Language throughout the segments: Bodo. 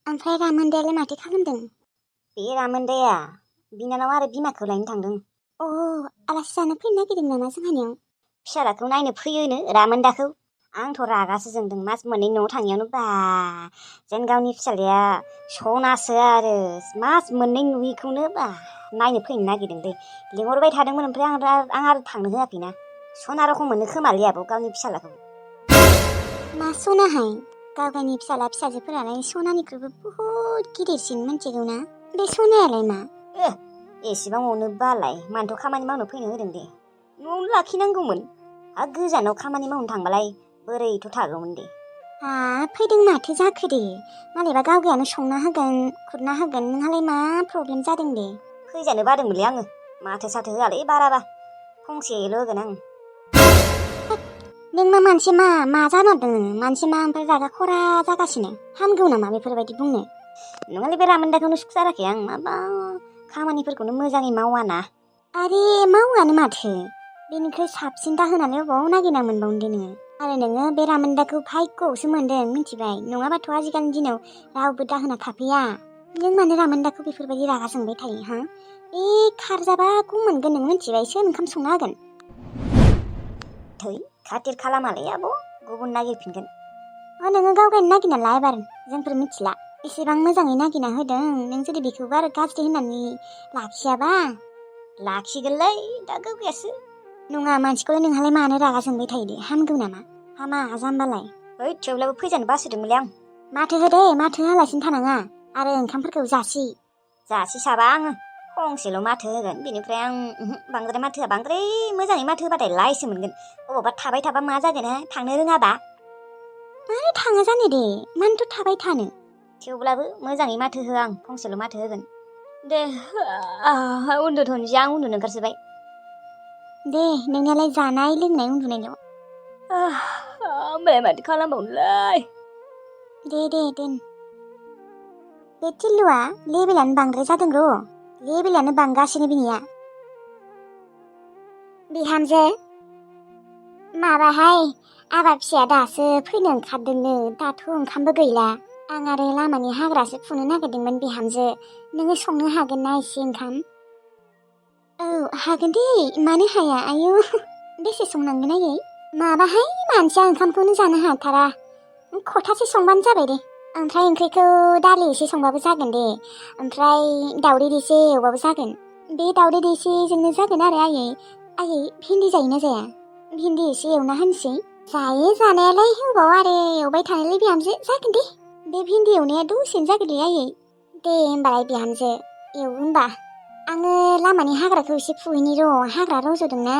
ओमफ्राय रामोनदायालाय माथो खालामदों? बे रामोनदाया बिनानाव आरो बिमाखौ लायनो थांदों। आलासि जानो फैनो नागिरदों नामा जोंहानियाव? फिसालाखौ नायनो फैयोनो रामोनदाखौ। आंथ' रागासो जोंदों मास मोननै न'आव थांनायावनो जेन गावनि फिसालाया सनासो आरो मास मोननै नुयैखौनो नायनो फैनो नागिरदों दै। लिंहरबाय थादोंमोन ओमफ्राय आं आरो थांनो होआखैना। सना रखम मोननो खोमालै आब' गावनि फिसालाखौ। मा सनाहाय? गावगायनि फिसाला फिसाजोफोरालाय सनानिख्रुइबो बुहुद गिदिरसिन मिथिगौ ना? बे सनायालाय मा? एसेबां अनो बालाय मानोथ' खामानि मावनो फैनो होदों दे। न'आवनो लाखिनांगौमोन। गोजानाव खामानि मावनो थांबालाय बोरैथ' थागौमोन दे। फैदों माथो जाखो दे? मालायबा गावगायानो संना होगोन खुरना होगोन, नोंहालाय मा प्रब्लेम जादों दे? फैजानो बादोंमोनलै आङो। माथो साथो होआलै बाराबा। फंसेल' होगोन आं। नों मा मानसि मा जाना दङ? मानसि मा ओमफ्राय रागा खरा जागासिनो? हामगौ नामा बेफोरबायदि बुंनो? नङालै बे रामोनदाखौनो सुखुथाराखै आं। माबा खामानिफोरखौनो मोजाङै मावाना। आरे मावोआनो माथो। बेनिख्रुइ साबसिन दाहोनानै अबाव नागिरना मोनबावनो दे नोङो? आरो नोङो बे रामोनदाखौ भाग्यआवसो मोन्दों मिथिबाय? नङाबाथ' आजिखालिनि दिनाव रावबो दाहोना थाफैया। नों मानो रामोनदाखौ बेफोरबायदि रागा जोंबाय थायो हा? खारजाबा गम मोनगोन नों मिथिबाय? सोर ओंखाम संना होगोन? थै खाथिर खालामालै आब', गुबुन नागिरफिनगोन। नोङो गावगायनो नागिरना ला एबार, जोंफोर मिथिला। एसेबां मोजाङै नागिरना होदों, नों जुदि बेखौबो आरो गाज्रि होननानै लाखियाबा? लाखिगोनलै दा गावगायासो। नङा, मानसिखौलाय नोंहालाय मानो रागा जोंबाय थायो दे? हामगौ नामा? हामा जाम्बालाय। थेवब्लाबो फैजानो बासोदोंमोनलै आं। माथो हो दे, माथो होआलासिनो थानाङा। आरो ओंखामफोरखौ जासिसाबा आङो। फंसेल' माथो होगोन, बेनिफ्राय आं बांद्राय माथो होआ। बांद्राय मोजाङै माथो होबाथाय लाइसो मोनगोन। अबावबा थाबाय थाबा मा जागोन हा? थांनो रोङाबा? मानो थाङा जानो दे? मानोथ' थाबाय थानो? थेवब्लाबो मोजाङै माथो हो, आं फंसेल' माथो होगोन। दे उन्दुथ'नोसै, आं उन्दुनो ओंखारसोबाय। दे नोंनियालाय जानाय लोंनाय उन्दुनायल'। ओमफ्राय माथो खालामबावनोलै? दे दोन। बे टिल्लुआ लेबेलानो बांद्राय जादों र'। लेबेलानो बांगासिनो बिनिया। बिहामजो माबाहाय, आबा फिसाया दासो फैनो ओंखारदोंनो। दाथ' ओंखामबो गैला। आं आरो लामानि हाग्रासो फुनो नागिरदोंमोन बिहामजो। नोङो संनो हागोन ना एसे ओंखाम? हागोन दे, मानो हाया? आयु बेसे संनांगोन आयै? माबाहाय, मानसिया ओंखामखौनो जानो हाथारा। खथासे संबानो जाबाय दे। ओमफ्राय ओंख्रिखौ दालि एसे संबाबो जागोन दे। ओमफ्राय दावदै दैसे एवबाबो जागोन। बे दावदै दैसेजोंनो जागोन आरो आयै भिन्दि जायोना जाया? भिन्दि एसे एवना होनोसै। जायो जानायालाय, होबाव आरो एवबाय थानोलै बिहामजो। जागोन दे, बे भिन्दि एवनाया दसेनो जागोन दे आयै। दे होमबालाय बिहामजो, एव होमबा। आङो लामानि हाग्राखौ एसे फुहैनि र'। हाग्रा रज'दोंना।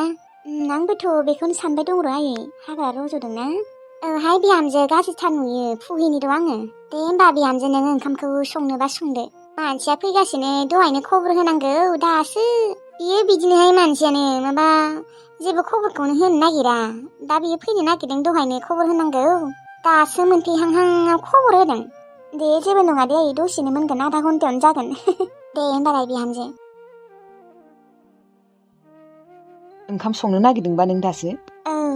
आंबोथ' बेखौनो सानबाय दं र' आयै, हाग्रा रज'दोंना। हाय बिहामजो, गाज्रिथार नुयो, फुहैनि र' आङो। दे होमबा बिहामजो, नोङो ओंखामखौ संनोबा संदो। मानसिया फैगासिनो, दहायनो खबर होनांगौ, दासो। बियो बिदिनोहाय मानसियानो, माबा जेबो खबरखौनो होनो नागिरा। दा बियो फैनो नागिरदों, दहायनो खबर होनांगौ। दासो मोनफैहांहांआव खबर होदों। दे जेबो नङा दे आयै, दसेनो मोनगोन, आधा घन्टायावनो जागोन। दे होमबालाय बिहामजो। ओंखाम संनो नागिरदोंबा नों दासो?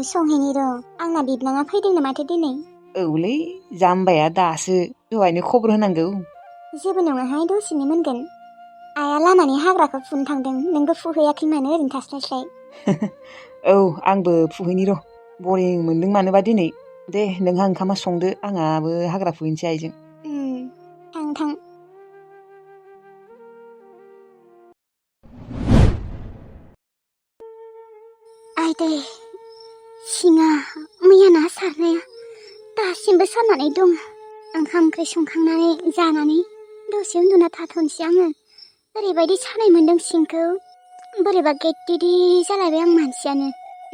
संहैनि र'। आंना बिबनाङा फैदोंनो माथो दिनै। औलै, जाम्बाया दासो, दहायनो खबर होनांगौ। जेबो नङाहाय, दसेनो मोनगोन। आइया लामानि हाग्राखौ फुनो थांदों, नोंबो फुहैयाखै मानो ओरैनो थास्लायस्लाय? औ, आंबो फुहैनि र'। बरिं मोनदों मानोबा दिनै। दे नोंहा ओंखामा संदो, आंहाबो हाग्रा फुहैनोसै आइजों। थां। आइदै, सिङा मैया ना सारनाया दासिमबो सारनानै दं। ओंखाम ओंख्रि संखांनानै जानानै दसे उन्दुना थाथ'नोसै आङो। ओरैबायदि सानाय मोन्दों सिंखौ, बोरैबा गेद्दिदि जालायबाय आं मानसियानो।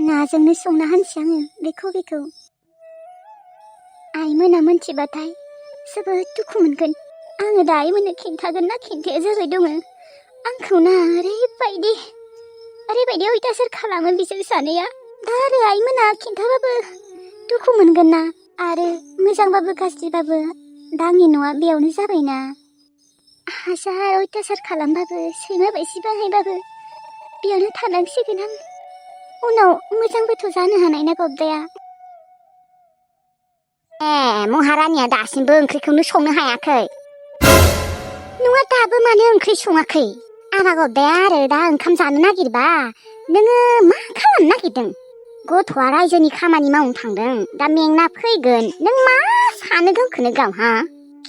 नाजोंनो संना होनसै आङो बेखौ। आइमोना मोनथिबाथाय जोबोद दुखु मोनगोन। आङो दा आइमोननो खिन्थागोन ना खिन्थाया जाबाय दङ। आंखौ ना ओरैबायदि अयथासार खालामो बिसोर सानैया। दा आरो आइमोना खिन्थाबाबो दुखु मोनगोन ना। आरो मोजांबाबो गाज्रिबाबो दा आंनि न'आ बेयावनो जाबायना। हाजार अयथासार खालामबाबो, सैमा बायसि बाहायबाबो बेयावनो थानांसिगोन आं। उनाव मोजांबोथ' जानो हानाय ना गबदाया। महारानिया दासिमबो ओंख्रिखौनो संनो हायाखै। नङा दाबो मानो ओंख्रि सङाखै? आबा गदाया आरो दा ओंखाम जानो नागिरबा नोङो मा खालामनो नागिरदों? गथ'आ रायजोनि खामानि मावनो थांदों दा मेंना फैगोन नों मा सानो गावखौनो गाव हा?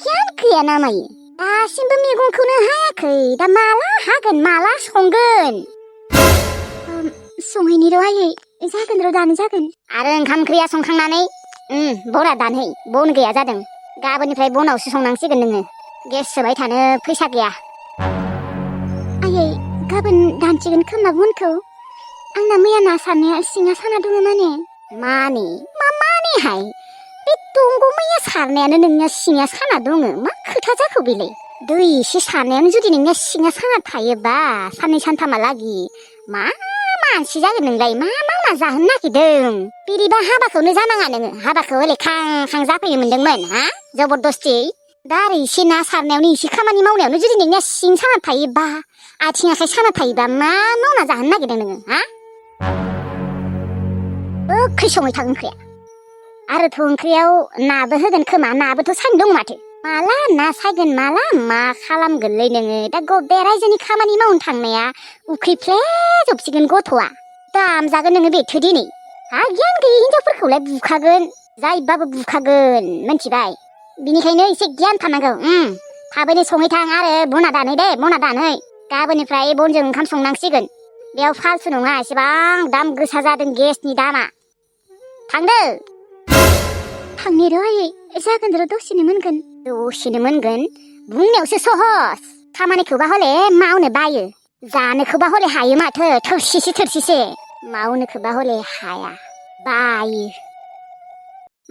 गियान गैया ना मायो? दासिमबो मैगंखौनो हायाखै दा माला हागोन माला संगोन? संहैनि र' आयै जागोन र' दानो जागोन। आरो ओंखाम ओंख्रिया संखांनानै बना दानहै बन गैया जादों। गाबोननिफ्राय बनावसो संनांसिगोन नोङो। गेस सोबाय थानो फैसा गैया। आयै गाबोन दानसिगोन खोमा बनखौ। आंना मैया ना सारनाया सिङा साना दङ माने। माने मा मानेहाय? बे दंग' मैया सारनायानो नोंनिया सिङा साना दङ मा खोथा जाखो बेलाय? दै एसे सारनायानो जुदि नोंनिया सिङा साना थायोबा साननै सानथामहालागि मा मानसि जागोन नोंलाय? मा मावना जाहोनो नागिरदों? बिदिबा हाबाखौनो जानाङा नोङो। हाबाखौ हले खां खां जाफैनो मोनदोंमोन हा जबरदस्ति। दा आरो एसे ना सारनायावनो एसे खामानि मावनायावनो जुदि नोंनिया सिं साना थायोबा आथिं आखाइ साना थायोबा मा मावना जाहोनो नागिरदों नोङो हा? गोख्रै सङै थां ओंख्रिया। आरोथ' ओंख्रियाव नाबो होगोन खोमा नाबोथ' साइन दं माथो। माला ना सायगोन माला मा खालामगोनलै नोङो? दा बे रायजोनि खामानि मावनो थांनाया उखैफ्लेजोबसिगोन गथ'आ। दामजागोन नोङो बेथो दिनै। हा गियान गैयि हिनजावफोरखौलाय बुखागोन जायबाबो बुखागोन मिन्थिबाय? बिनिखायनो एसे गियान थानांगौ। थाबैनो सङै थां आरो बना दानहै दे बना दानहै। गाबोननिफ्राय बनजों ओंखाम संनांसिगोन। बेयाव फालसु नङा एसेबां दाम गोसा जादों गेसनि दामा। थांदो। थांनि र' आयै जागोन र' दसेनो मोनगोन। दसेनो मोनगोन बुंनायावसो सहस खामानिखौबा हले मावनो बायो जानोखौबा हले हायो माथो थोरसिसे मावनोखौबा हले हाया बायो।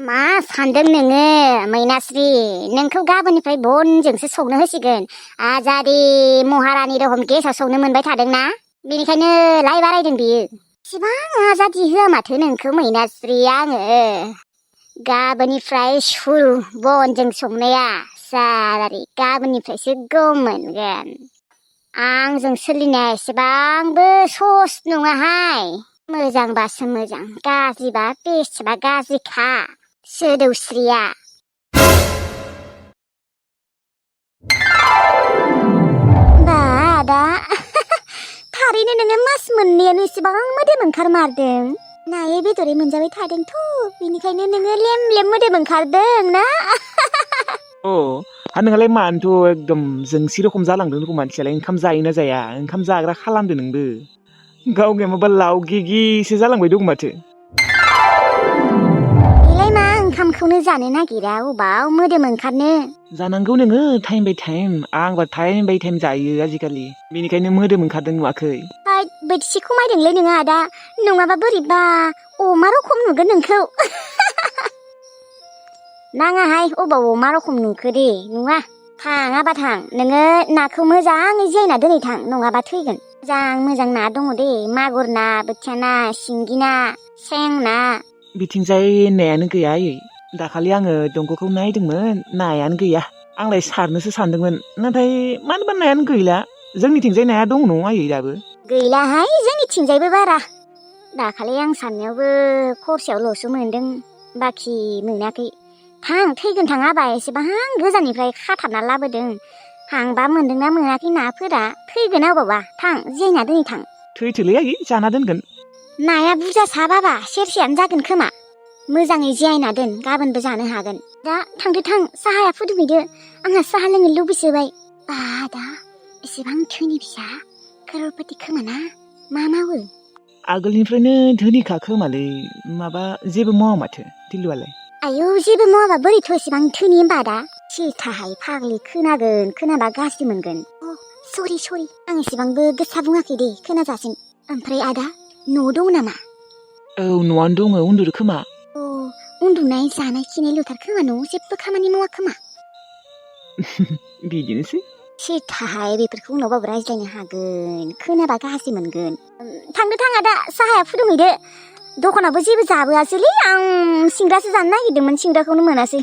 मा सानदों नोङो मैनास्रि? नोंखौ गाबोननिफ्राय बनजोंसो संनो होसिगोन। आजादि महारानि रखम गेसाव संनो मोनबाय थादोंना बेनिखायनो लाय बारायदों बियो। इसिबां आजादि होआ माथो नोंखौ मैनास्रि आङो। गाबोननिफ्राय सुरु बनजों संनाया सारारि गाबोननिफ्रायसो गम मोनगोन। आंजों सोलिनाया एसेबांबो सस नङाहाय। मोजांबासो मोजां गाज्रिबा बेसेबा गाज्रिखा सोदौस्रिया। बा आदा थारैनो नोङो मास मोननैयानो एसेबां मोदोम ओंखारमारदों। नायै बेदरै मोनजाबाय थादोंथ' बेनिखायनो नोङो लेम लेम मोदोम ओंखारदों ना? नोंहालाय मानोथ' एकदम जोंसि रखम जालांदों रखम मानसियालाय ओंखाम जायोना जाया? ओंखाम जाग्रा खालामदो नोंबो। गावगे माबा लाव गिगिसो जालांबाय दं माथो। बेलाय मा ओंखामखौनो जानो नागिरा अबाव मोदोम ओंखारनो? जानांगौ नोङो टाइम बाय टाइम। आंबा टाइम बाय टाइम जायो आजिखालि बेनिखायनो मोदोम ओंखारदों नुवाखै? बोथिसे खमायदोंलै नोङो आदा नङाबा बोरैबा अमा रखम नुगोन नोंखौ। नाङाहाय अबाव अमा रखम नुखो दे नुवा। थाङाबा थां नोङो नाखौ मोजाङै जियायना दोनै थां नङाबा थैगोन। मोजां ना दङ दे मागुर ना बोथिया ना सिंगि ना सें ना। बिथिंजाय नायानो गैया आयै। दाखालि आङो दंग'खौ नायदोंमोन नायानो गैया। आंलाय सारनोसो सानदोंमोन नाथाय मानोबा नायानो गैला। जोंनिथिंजाय नाया दङ न' आयै दाबो? गैलाहाय जोंनिथिंजायबो बारा। दाखालि आं साननायावबो खरसेयावल'सो मोनदों बाखि मोनाखै। थां थैगोन थाङाबा एसेबां गोजाननिफ्राय खाथाबना लाबोदों। हांबा मोनदोंना मोनाखै नाफोरा थैगोन अबावबा थां जियायना दोनै थां। थैथोलै आयै जाना दोनगोन। नाया बुरजा साबाबा सेरसेयानो जागोन खोमा। मोजाङै जियायना दोन गाबोनबो जानो हागोन। दा थांदो थां साहाया फुदुंहैदो आंहा साहा लोंनो लुबैसोबाय। दा एसेबां धोनि फिसा करोरपति खोमाना मा मावो? आगोलनिफ्रायनो धोनिखा खोमालै माबा जेबो मावा माथो दिलुआलाय? आयौ जेबो मावाबा बोरैथ' एसेबां धोनि होमबा दा? सिलथाहाय फाग्लि खोनागोन खोनाबा गाज्रि मोनगोन। सरि आं एसेबांबो गोसा बुङाखै दे खोनाजासिम। ओमफ्राय आदा न'आव दं नामा? औ न'आवनो दङ उन्दुदो खोमा। उन्दुनाय जानाय खिनाय लुथार खोमा न'आव जेबो खामानि मावा खोमा। बिदिनोसै। सिलथाहाय बेफोरखौ उनावबाबो रायज्लायनो हागोन खोनाबा गाज्रि मोनगोन। थांदो थां आदा साहाया फुदुंहैदो। दखानावबो जेबो जाबोआसैलै आं सिंग्रासो जानो नागिरदोंमोन सिंग्राखौनो मोनासै।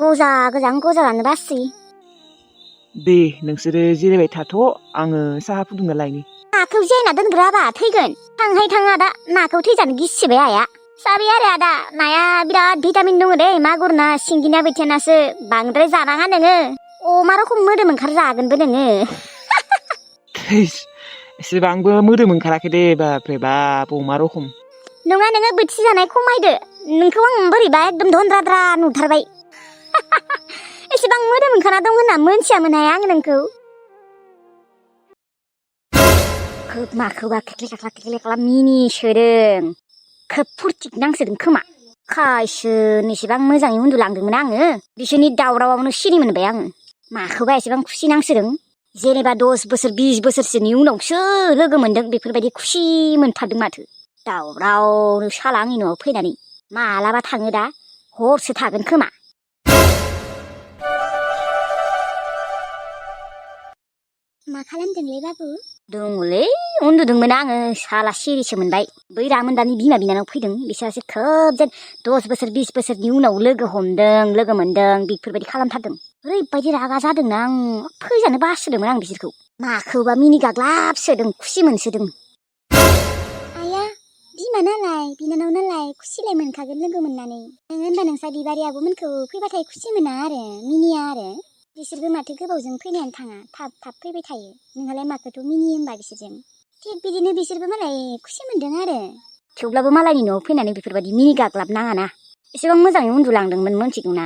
गजा जानो बासै। दे नोंसोरो जिरायबाय थाथ' आङो साहा फुदुंना लायनि। नाखौ जियायना दोनग्राबा थैगोन। थांहाय थां आदा नाखौ थैजानो गिसिबाय आइया। साबि आरो आदा नाया बिराद भिटामिन दङ दे मागुर ना सिंगि ना बोथिया नासो बांद्राय जानाङा नोङो। अमा रखम मोदोम ओंखारजागोनबो नोङो। थैस एसेबांबो मोदोम ओंखाराखै दे बापरे बाप अमा रखम। नङा नोङो बोथि जानाय खमायदो। नोंखौ आं बोरैबा एकदम दन्द्राद्रा नुथारबाय। एसेबां मोदोम ओंखारना दं होनना मोनथियामोनहाय आं नोंखौ। माखौबा खेख्ले-खेख्ला मिनिसोदों। खोब फुरथिक नांसोदों खोमा। खायसोन एसेबां मोजाङै उन्दुलांदोंमोन आङो। बिसोरनि दावरावावनो सिरि मोनबाय आङो। माखौबा एसेबां खुसि नांसोदों। जेनेबा 10 बोसोर 20 बोसोरसोनि उनावसो लोगो मोनदों बेफोरबायदि खुसि मोनथारदों माथो। दावरावनो साला आंनि न'आव फैनानै। मालाबा थाङो दा हरसो थागोन खोमा। मा खालामदोंलै बाबु? दङलै उन्दुदोंमोन आङो। साला सिरिसो मोनबाय। बै रामोनदानि बिमा बिनानाव फैदों। बिसोरसो खोब जेन 10 बोसोर 20 बोसोरनि उनाव लोगो मोनदों बेफोरबायदि खालामथारदों। ओरैबायदि रागा जादोंना आं फैजानो बासोदोंमोन आं बिसोरखौ। माखौबा मिनिगाग्लाबसोदों खुसि मोनसोदों। आया बिमा नालाय बिनानाव नालाय खुसिलाय मोनखागोन लोगो मोननानै। नोङो होनबा नोंसा बिबारि आब'मोनखौ फैबाथाय खुसि मोना आरो मिनिया आरो। बिसोरबो माथो गोबावजों फैनायानो थाङा थाब थाब फैबाय थायो। नोंहालाय माखौथ' मिनियो होनबा बिसोरजों। थिग बिदिनो बिसोरबो मालाय खुसि मोनदों आरो। थेवब्लाबो मालायनि न'आव फैनानै बेफोरबायदि मिनिगाग्लाब नाङाना। एसेबां मोजाङै उन्दुलांदोंमोन मोनथिगौना।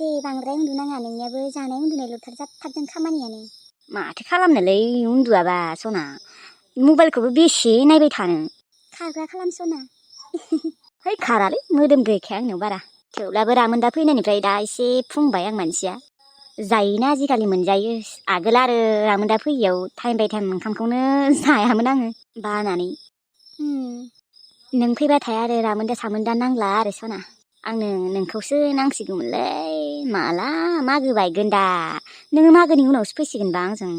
दे बांद्राय उन्दुनाङा। नोंनियाबो जानाय उन्दुनायल'थार जाथारदों खामानियानो। माथो खालामनोलै उन्दुआबा सना। मबाइलखौबो बेसे नायबाय थानो। खारग्रा खालाम सना। है खारालै मोदोम गैखाया आंनियाव बारा। थेवब्लाबो रामोनदा फैनायनिफ्राय दा एसे फुंबाय आं मानसिया। जायोना आजिखालि मोनजायो। आगोल आरो रामोनदा फैयैयाव टाइम बाय टाइम ओंखामखौनो जायामोन आङो बानानै। नों फैबाथाय आरो रामोनदा सामोनदा नांला आरो सना। आंनो नोंखौसो नांसिगौमोनलै। माला मागो बायगोन दा। नोङो मागोनि उनावसो फैसिगोनबा आंजों।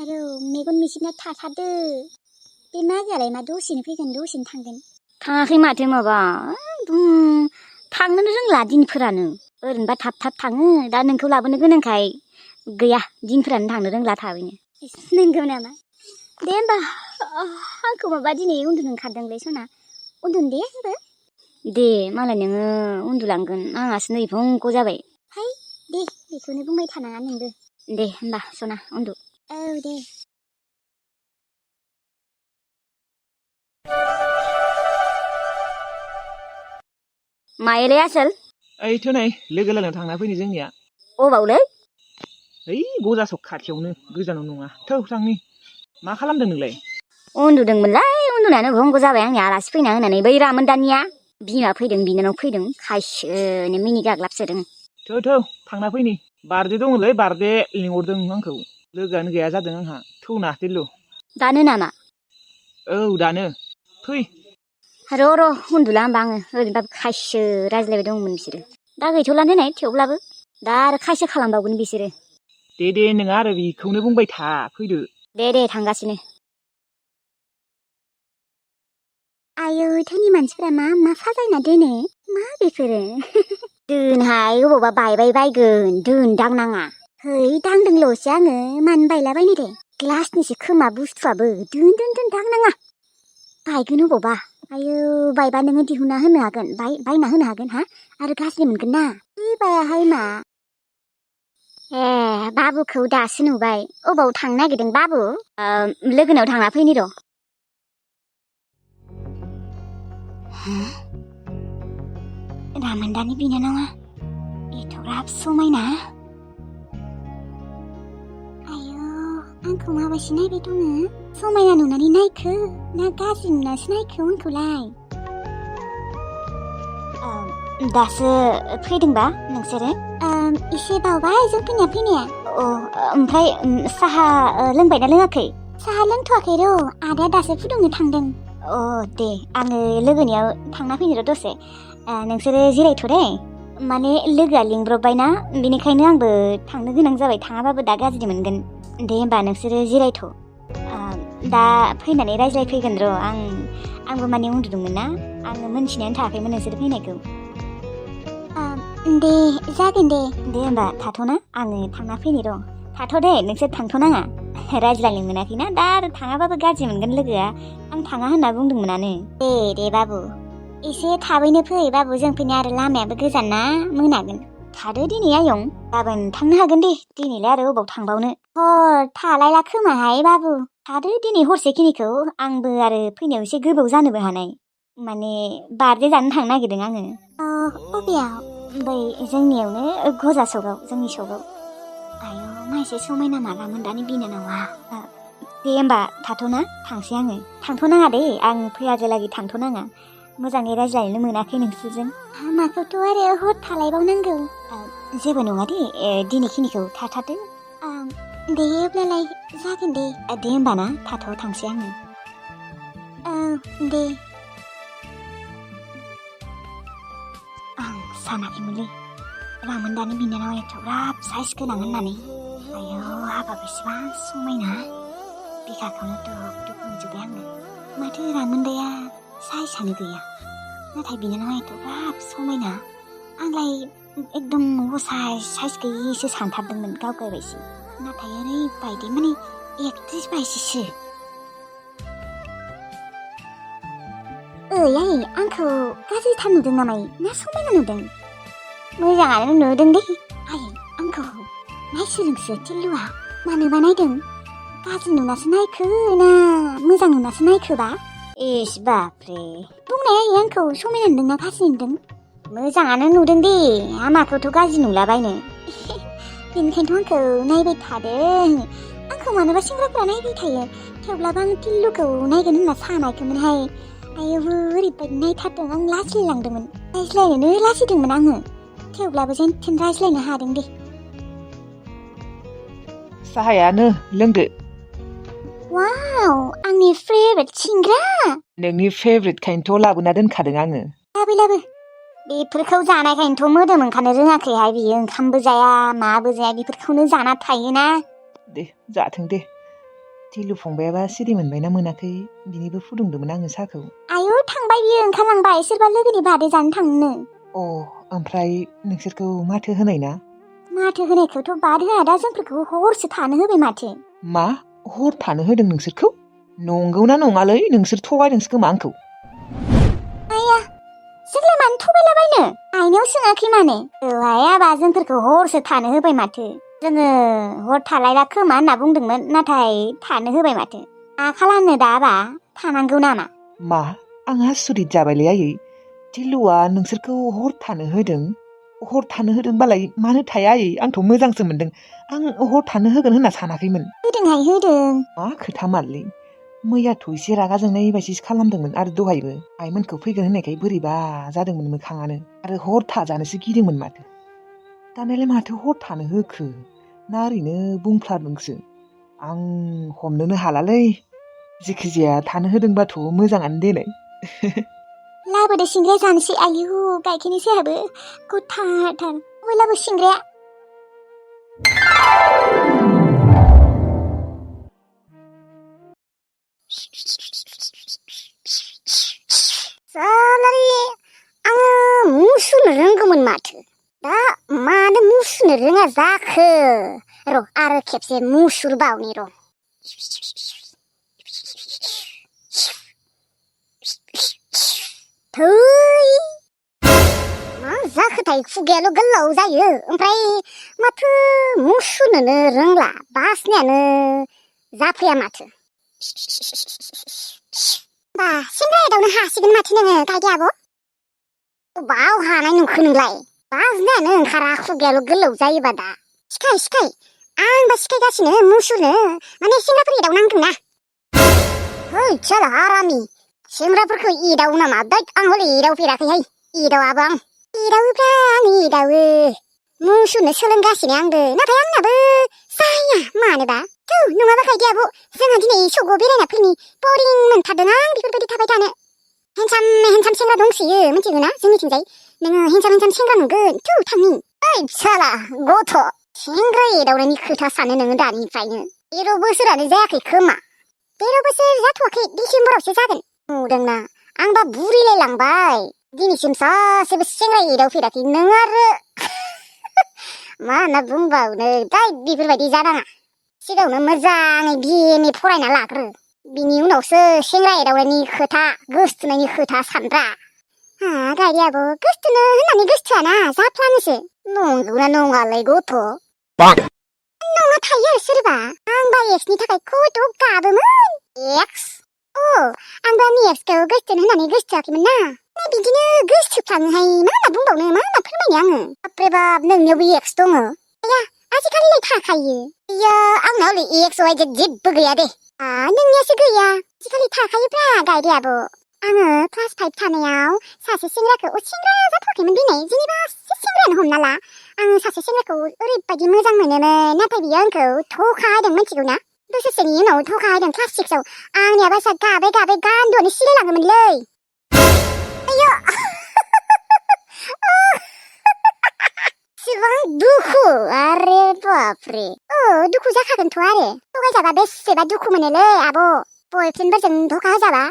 आरो मेगन मिसिबना थाथारदो। बे मागोआलाय मा दसेनो फैगोन दसेनो थांगोन। थाङाखै माथो माबा थांनोनो रोंला दिनफोरानो। ओरैनोबा थाब थाब थाङो। दा नोंखौ लाबोनो गोनांखाय गैया दिनफोरानो थांनो रोंला थाबैनो। नंगौ नामा? दे होमबा आंखौ माबा दिनै उन्दुनो ओंखारदोंलै सना। उन्दुनो दे आंबो। दे मालाय नोङो उन्दुलांगोन आंहासो नै भंग' जाबाय। हाय दे बेखौनो बुंबाय थानाङा नोंबो। दे होमबा सना उन्दु। औ दे। मायोलै आसोल? ओइथ' नै लोगो लायनाव थांना फैनो जोंनिया। अबावलै? ओइ गजासक खाथियावनो गोजानाव नङा। थौ थांनि। मा खालामदों नोंलाय? उन्दुदोंमोनलै उन्दुनायानो भंग' जाबाय आंनि आलासि फैना होनानै। बै रामोनदानिया बिमा फैदों बिनानाव फैदों खायसोनो मिनिगाग्लाबसोदों। थौ थांना फैनि। बार्थडे दङलै बार्थडे लिंहरदों आंखौ। लोगोआनो गैया जादों आंहा। थौना दोनलु। दानो नामा? औ दानो। फै। र' उन्दुला होमबा आङो। ओरैनोबाबो खायसो रायज्लायबाय दंमोन बिसोरो। दा गैथ'ला देनाय थेवब्लाबो। दा आरो खायसो खालामबावगोन बिसोरो। दे नोङा आरो बेखौनो बुंबाय था फैदो। दे थांगासिनो। आयै धोनि मानसिफ्रा मा साजायना दोनो। मा बेफोरो? दोनहाय अबावबा बायबाय बायगोन। दांनाङा। है दांदोंल'सो आङो। मानो बायलाबायनो दे। ग्लासनिसो खोमा बुस्थुआबो। दांनाङा। बायगोन अबावबा। आयौ बायबा नोङो दिहुनना होनो हागोन। बायना होनो हागोन हा? आरो गाज्रि मोनगोन ना। बायाहाय मा? ए बाबुखौ दासो नुबाय। अबाव थांनो नागिरदों बाबु? लोगोनाव थांना फैनि र'। रामोनदानि बिनानावा एथ'ग्राब समायना। आयौ आंखौ माबायदि नायबाय दङ? समायना नुनानै नायखो ना गाज्रि नुनासो नायखो आंखौलाय? दासो फैदोंबा नोंसोरो? एसे बावबाय जों फैनाया। ओमफ्राय साहा लोंबायना लोङाखै? साहा लोंथ'वाखै र'। आदाया दासो फुदुंनो थांदों। दे आङो लोगोनियाव थांना फैनो र' दसे। नोंसोरो जिरायथ' दे। माने लोगोआ लिंब्रबबायना बेनिखायनो आंबो थांनो गोनां जाबाय। थाङाबाबो दा गाज्रि मोनगोन। दे होमबा नोंसोरो जिरायथ'। दा फैनानै रायज्लायफैगोन र'। आंबो माने उन्दुदोंमोन ना। आङो मोनथिनायानो थायाखैमोन नोंसोर फैनायखौ। दे जागोन दे। दे होमबा थाथ'ना आङो थांना फैनि र'। थाथ' दे नोंसोर थांथ'नाङा। रायज्लायनो मोनाखैना दा आरो थाङाबाबो गाज्रि मोनगोन लोगोआ। आं थाङा होनना बुंदोंमोनानो। दे बाबु। एसे थाबैनो फै बाबु। जों फैनाया आरो लामायाबो गोजान ना मोनागोन। थादो दिनै आयं गाबोन थांनो हागोन दे दिनैलाय आरो अबाव थांबावनो हर थालायला खोमाहाय बाबु थादो दिनै हरसेखिनिखौ आंबो आरो फैनायाव एसे गोबाव जानोबो हानाय माने बार्थडे जानो थांनो नागिरदों आङो अबेयाव बै जोंनियावनो गजा सकआव जोंनि सकआव आयौ माइसे समायना मालामोन दानि बिनानावा दे होमबा थाथ'ना थांसै आङो थांथ'नाङा दे आं फैयागोलागै थांथ'नाङा मोजाङै रायज्लायनो मोनाखै नोंसोरजों माखौथ' आरो हर थालायबावनांगौ जेबो नङा दे दिनैखिनिखौ थाथारदो दे अब्लालाय जागोन दे दे होमबा ना थांसै आङो दे आं सानाखैमोनलै रामोनदानि बिनानावा एथ'ग्राब साइज गोनां होननानै आयौ हाबा बेसेबां समायना बिखाखौनो दुब दुब मोनजोब्बाय आङो माथो रामोनदाया साइजआनो गैया नाथाय बिनानावा एथ'ग्राब समायना आंलाय एकदम साइज गैयिसो सानथारदोंमोन गावगायबायसो नाथाय ओरैबायदि माने एक्ट्रिस बायदिसो आयै आंखौ गाज्रिथार नुदों नामा ना समायना नुदों मोजाङानो नुदों दे आयै आंखौ नायसोलोंसो टिल्लुआ मानोबा नायदों गाज्रि नुनासो नायखो ना मोजां नुनासो नायखोबा इस बाप्रे बुंनाय आयै आंखौ समायना नुदों ना गाज्रि नुदों मोजाङानो नुदों दे आमाखौथ' गाज्रि नुलाबायनो बेनिखायनोथ' आंखौ नायबाय थादों आंखौ मानोबा सेंग्राफोरा नायबाय थायो थेवब्लाबो आं टिल्लुखौ नायगोन होनना सानाखैमोनहाय आयौ ओरैबायदि नायथारदों आं लाजिलांदोंमोन रायज्लायनोनो लाजिदोंमोन आङो थेवब्लाबो जेनथेन रायज्लायनो हादों दे साहायानो लोंदो वाव आंनि फेभरेट सिंग्रा नोंनि फेभरेटखायनोथ' लाबोना दोनखादों आङो लाबो बेफोरखौ जानायखायनोथ' मोदोम ओंखारनो रोङाखैहाय बियो ओंखामबो जाया माबो जाया बेफोरखौनो जाना थायोना दे जाथों दे टिल्लु फंबायाबा सिरि मोनबायना मोनाखै बिनिबो फुदुंदोंमोन आङो साहाखौ आयौ थांबाय बियो ओंखारलांबाय सोरबा लोगोनि बार्थडे जानो थांनो ओमफ्राय नोंसोरखौ माथो होनाय ना माथो होनायखौथ' बाद होआ दा जोंफोरखौ हरसो थानो होबाय माथो मा हर थानो होदों नोंसोरखौ नंगौना नङालै नोंसोर थगायदोंसो खोमा आंखौ आया जोंलाय मानो थगायलाबायनो आइनाव सोङाखै माने आबा जोंफोरखौ हरसो थानो होबाय माथो जोङो हर थालायला खोमा होनना बुंदोंमोन नाथाय थानो होबाय माथो मा खालामनो दा आबा थानांगौ नामा मा आं आसुरित जाबायलै आयै टिल्लुआ नोंसोरखौ हर थानो होदोंबालाय मानो थाया आयै आंथ' मोजांसो मोनदों आं हर थानो होगोन होनना सानाखैमोन होदों मा खोथा मारलै मैयाथ' एसे रागा जोंनाय बायदिसो खालामदोंमोन आरो दहायबो आइमोनखौ फैगोन होननायखाय बोरैबा जादोंमोन मोखाङानो आरो हर थाजानोसो गिदोंमोन माथो दानियालाय माथो हर थानो होखो ना ओरैनो बुंफ्लादोंसो आं हमनोनो हालालै जिखिजाया थानो होदोंबाथ' मोजाङानो देनाय लाबोदो सिंग्राया जानोसै आयु गाइखेरनि साहाबो गथाथार लाबो सिंग्राया आङो मुसुनो रोंगौमोन माथो दा मानो मुसुनो रोङा जाखो र' आरो खेबसे मुसुरबावनि र' थै मा जाखोथाय खुगायाल' गोलाव जायो ओमफ्राय माथो मुसुनोनो रोंला बासनायानो जाफैया माथो बा सेंग्रा एदावनो हासिगोन माथो नोङो गायदे आब' बाव हानाय नुखो नोंलाय बाजनायानो ओंखारा खुगायाल' गोलाव जायोबा दा सिखाय आंबा सिखायगासिनो मुसुरनो माने सेंग्राफोर एदावनांदों ना है साला हारामि सेंग्राफोरखौ एदावो नामा दैट आं हले एदावफेराखैहाय एदावाबो आं एदावोब्रा आं एदावो मुसुनो सोलोंगासिनो आंबो नाथाय आंनाबो जाया मानोबा थौ नङाबा गायदे आब' जोंहा दिनै सगआव बेरायना फैनि बरिं मोनथारदों आं बेफोरबायदि थाबाय थानो हेन्डसाम सेंग्रा दंसोयो मिथिगौ ना जोंनिथिंजाय नोङो हेन्डसाम सेंग्रा नुगोन थौ थांनि ओइ साला गथ' सेंग्रा एदावनायनि खोथा सानो नोङो दानिफ्रायनो 13 बोसोरानो जायाखै खोमा 13 बोसोर जाथ'वाखै डिसेम्बरावसो जागोन नुदोंना आंबा बुरिलाय लांबाय दिनैसिम सासेबो सेंग्रा एदावफेराखै नों आरो मा होनना बुंबावनो दाय बेफोरबायदि जानाङा सिगाङावनो मोजाङै बिए फरायना लाग्रो बिनि उनावसो सेंग्रा एदावनायनि खोथा गोसथोनायनि खोथा सानब्रा गायदे आब' गोसथोनो होननानै गोसथोआना जाफ्लानोसो नंगौना नङालाय गथ'? नङा थायो आरो सोरबा आंबा एक्सनि थाखाय खथ' गाबोमोन। एक्स? आंबो आंनि एक्सखौ गोसथोन होननानै गोसथोआखैमोन ना। बिदिनो गोसथोफ्लाङोहाय मा होनना बुंबावनो मा होनना फोरमायनो आङो। बाप्रे बाप नोंनियावबो एक्स दङ? आया आजिखालिलाय थाखायो। इयो आंनावलाय एक्स वाइ जेद जेबो गैया दे। नोंनियासो गैया। आजिखालि थाखायोब्रा गायदे आब'। आङो क्लास 5 थानायाव सासे सेंग्राखौ सेंग्रा जाथ'वाखैमोन दिनै जेनेबा सेंग्रायानो हमना ला। आं सासे सेंग्राखौ ओरैबायदि मोजां मोनोमोन नाथाय बियो आंखौ थखा होदों मिथिगौ ना? बोसोरसेनि उनाव थखा होदों क्लास 6आव। आंनिया बासा गाबै गाबै गान्दुआनो सिलायलाङोमोनलै। आयो इसिबां दुखु आरे बापरे। दुखु जाखागोनथ' आरो थगायजाबा बेसेबा दुखु मोनोलै आब'। बयफ्रेन्डफोरजों धोखा होजाबा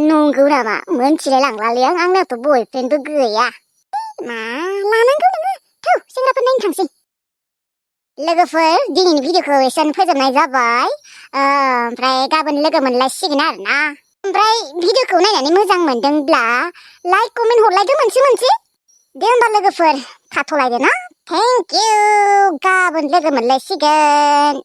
नंगौ नामा? मोनथिलाय लांलालै आंनावथ' बयफ्रेन्डबो गैया। मा लानांगौ नोङो थौ सेंग्राफोर नायनो थांसै। लोगोफोर दिनैनि भिडिअखौ एसेयावनो फोजोबनाय जाबाय। ओमफ्राय गाबोन लोगो मोनलायसिगोन आरोना। ओमफ्राय भिडिअखौ नायनानै मोजां मोनदोंब्ला लाइक कमेन्ट हरलायदो मोनसे। दे होमबा लोगोफोर थाथ'लायदो ना। थेंक इउ गाबोन लोगो मोनलायसिगोन।